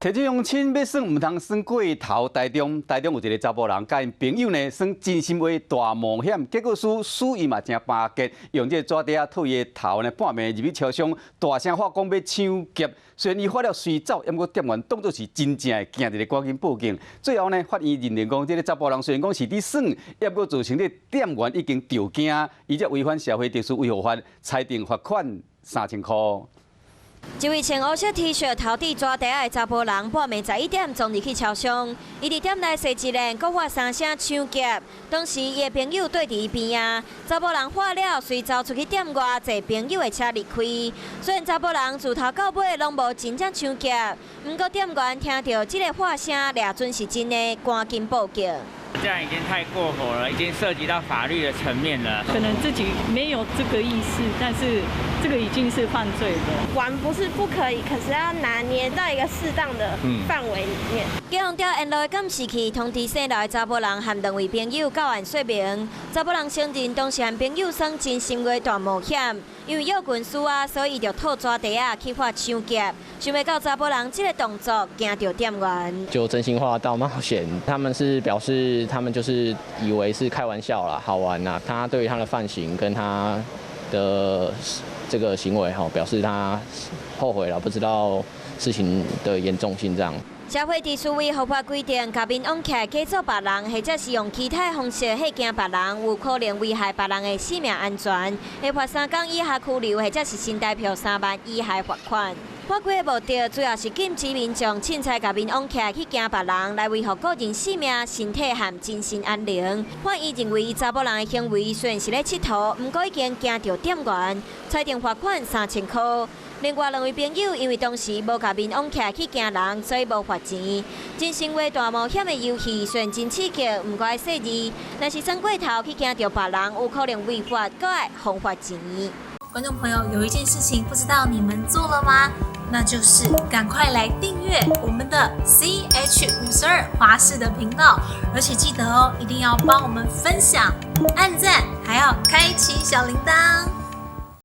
提醒鄉親欲耍毋通耍過頭。台中，台中有一个查埔人，佮𪜶朋友呢耍真心話大冒險，結果輸輸伊嘛誠巴結，用這個紙袋仔套伊的頭呢，半暝入去超商，大聲喊講欲搶劫。雖然伊喊了隨走，毋過店員當作是真正的驚著，趕緊報警。最後呢，法院認定講，這个查埔人雖然講是佇耍，毋過造成這個店員已經著驚，伊才違反社會秩序維護法，裁定罰款3000箍。一位穿烏色 T 恤、頭戴紙袋仔的查埔人，半暝11點衝入去超商，伊佇店內踅一輪，閣喊三聲搶劫。當時伊的朋友綴佇伊邊仔，查埔人喊了，隨走出去店外，坐朋友的車離開。雖然查埔人自頭到尾攏無真正搶劫，毋過店員聽著這个喊聲，掠準是真的，趕緊報警。這樣已經太過火了，已經涉及到法律的層面了。可能自己沒有這個意思，但是這個已經是犯罪了。玩不是不可以，可是要拿捏到一個適當的範圍裡面。警方調沿路的監視器通知姓劉的查埔人和兩位朋友到案說明。查埔人承認當時和朋友耍真心話大冒險，因為約軍輸啊，所以就套紙袋仔去喊搶劫。想袂到查埔人這个動作驚著店員。就真心話大冒險，他們是表示他們就是以為是開玩笑啦，好玩啦。他對於他的犯行跟他的這個行為，哈，表示他後悔了，不知道事情的嚴重性這樣。社會秩序維護法規定，共面往起假做別人，或者是用其他方式嚇驚別人，有可能危害別人的生命安全，會罰3工以下拘留，或者是新台票3萬以下罰款。法規的目的主要是禁止民眾凊彩共面往起去驚別人，來維護個人性命、身體和精神安寧。法院認為查埔人的行為雖然是咧𨑨迌，毋過已經驚著店員，裁定罰款3000箍。另外兩位朋友因為當時無共面往起去驚人，所以無罰錢。真心話大冒險的遊戲雖然真刺激，毋過愛細膩，若是耍過頭去驚著別人，有可能違法，閣愛予罰錢。觀眾朋友，有一件事情不知道你們做了嗎？那就是趕快來訂閱我們的 CH52華視的頻道，而且記得哦，一定要幫我們分享、按讚，還要開啟小鈴鐺。